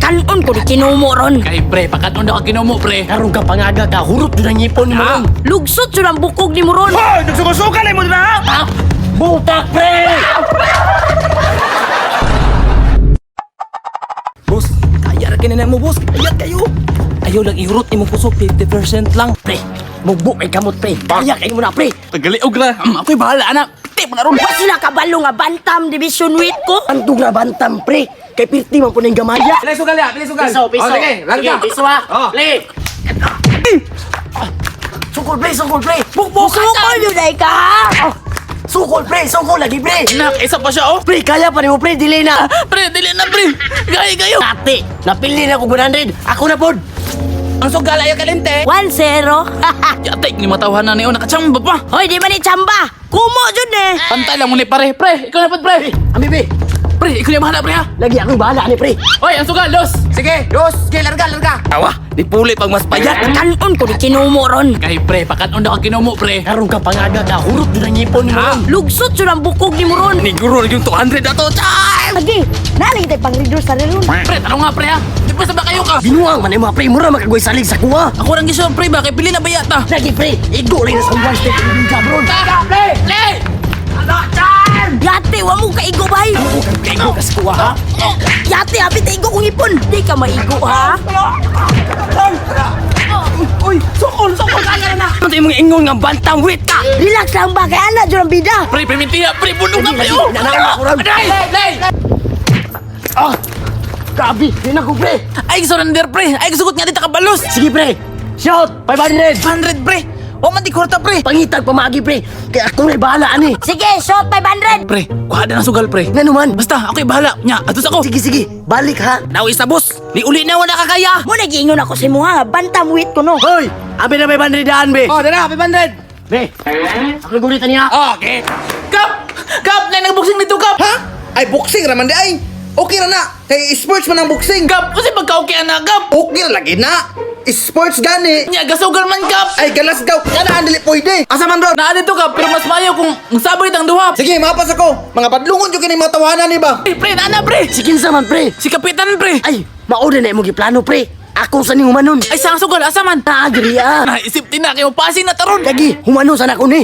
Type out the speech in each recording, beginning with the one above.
Pakanon ko ni kinumo ron. Kay pre, pakanon daw ka kinumo pre. Karon ka pangaga ka, hurot jud ang ngipon nimo ron. Lugsot jud ang bukog nimo ron. Hoy, nagsuka-suka na mo na ha? Butak pre! Boss, kaya ra kini mo boss. Ayat kayo. Ayaw lang ihurot imong kusog 50% lang. Pre, mugbo kay kamot pre. Kaya kayo mo na pre. Tagaliog ra. Ako'y bahala anak. Piti mo na ron. Wa sila kabalo nga bantam division weight ko. Antog na bantam pre. Kay pirti man po ng gamaya. Pili sugal ya, pili sugal. Piso, piso. Oh, sige, larga. Sige, piso ha. Oh. Pre. Sukol pre, sukol pre. Bukbuk Sukol yun ay ka ha. Sukol pre, sukol lagi pre. Nak, isa pa siya oh. Pre, kaya pa nimo pre, dili na. Pre, dili na pre. Gay kayo. Ate, napili na ko 100. Ako na pod. Ang sugal ayo kalente. 1-0. Yatay ni matawhan na niyo nakachamba pa. Hoy, di man ni chamba. Kumo jud eh. Pantay lang mo ni pare. Pre, ikaw na pod pre. Ami be, Pre, ikaw na bahala pre ha. lagi akong bahala ni pre. Hoy, ang sugal, los. Sige, dos, sige, larga, larga. Awa, di puli pag mas payat. Pakanon ko ni kinumo ron. Kay pre, pakanon daw ka kinumo pre. Karon ka pangaga ka, hurot jud ang ngipon nimo ron. Lugsot jud ang bukog nimo ron. Niguro yung 200 na to. Chay! Lagi, naling tay pang reader sa ron. Pre, tanong nga pre ha. Di ba sa ba kayo ka? Binuang man imo pre, mura makagway salig sa kuha. Ako lang gisyon pre ba kay pili na ba yata? Lagi pre, igo rin na sa one step yung jabron. Pre! Pre! Yate, wa mo kaigo bay. Igo ka sa kuha ha. Yate, hapit igo kong ipon. Di ka maigo ha. Uy, sukol, sukol kaya na. Ano imong ingon nga bantam wit ka? Relax lang ba kay ana jud ang bida. Pre, pre, pre, bunog na pre oh. Nananaw ako ron. Pre! Pre! Ah! Grabe, di na ko pre. Ay, surrender pre. Ay, sugot nga dito kabalos. Sige pre, shout 500. 100 pre. O man di kwarta pre. Pangitag pamagi pre. Kaya ako na bahala ani. Sige, shot 500. Pre, kuha na ng sugal pre. Nga naman. Basta, ako'y bahala. Nya, atos ako. Sige sige, balik ha. Naw isa boss. Ni uli na wala ka kaya. Mo nagiingon ako sa imuha, bantam weight ko no. Hoy, abi na 500 daan be. Oh, dara, 500. Be, ako guritan niya. Okay. Kap! Kap! Na nagboxing nito, Kap! Ha? Ay, boxing raman di ay. Okay ra na. Kay sports man ang boxing. Kap! Kasi pagka-okay na, Kap! Okay ra lagi na. Sports gani. Nya, gasugal man, Kap! Ay, galasgaw. Kana ang dili pwede. Asa man ron? Naa dito, Kap, pero mas mayo kung sabay tang duha. Sige, mapas ako. Mga badlungon jud kini mga tawanan ni ba? Pre, pre, naa na, pre! Sige sa man pre. Si Kapitan, pre! Ay, mauna na imong giplano pre. Ako sa ning humanon. Ay, sa ang sugal, asa man? Naagri ah. Naisip din na, kayo passing na taron! Lagi, humanon sa nako ni.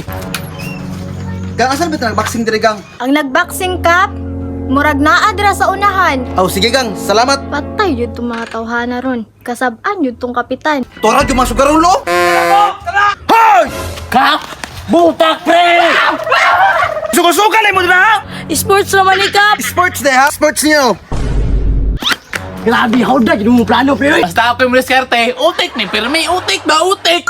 Gang asal ba nagboxing diri gang? Ang nagboxing cup, murag naa dira sa unahan. Aw, sige gang, salamat. Patay yun tong mga tawhana ron. Kasabaan yun tong kapitan. Tora jud mga sugarulo. Hoy! Kap! Butak pre! Suka-suka na mo na ha? Sports naman ni Kap. Sports de ha? Sports niyo. Grabe, howda gid mo plano pre. oy. Basta ako yung diskarte, utik ni Pirmi, utik ba, utik!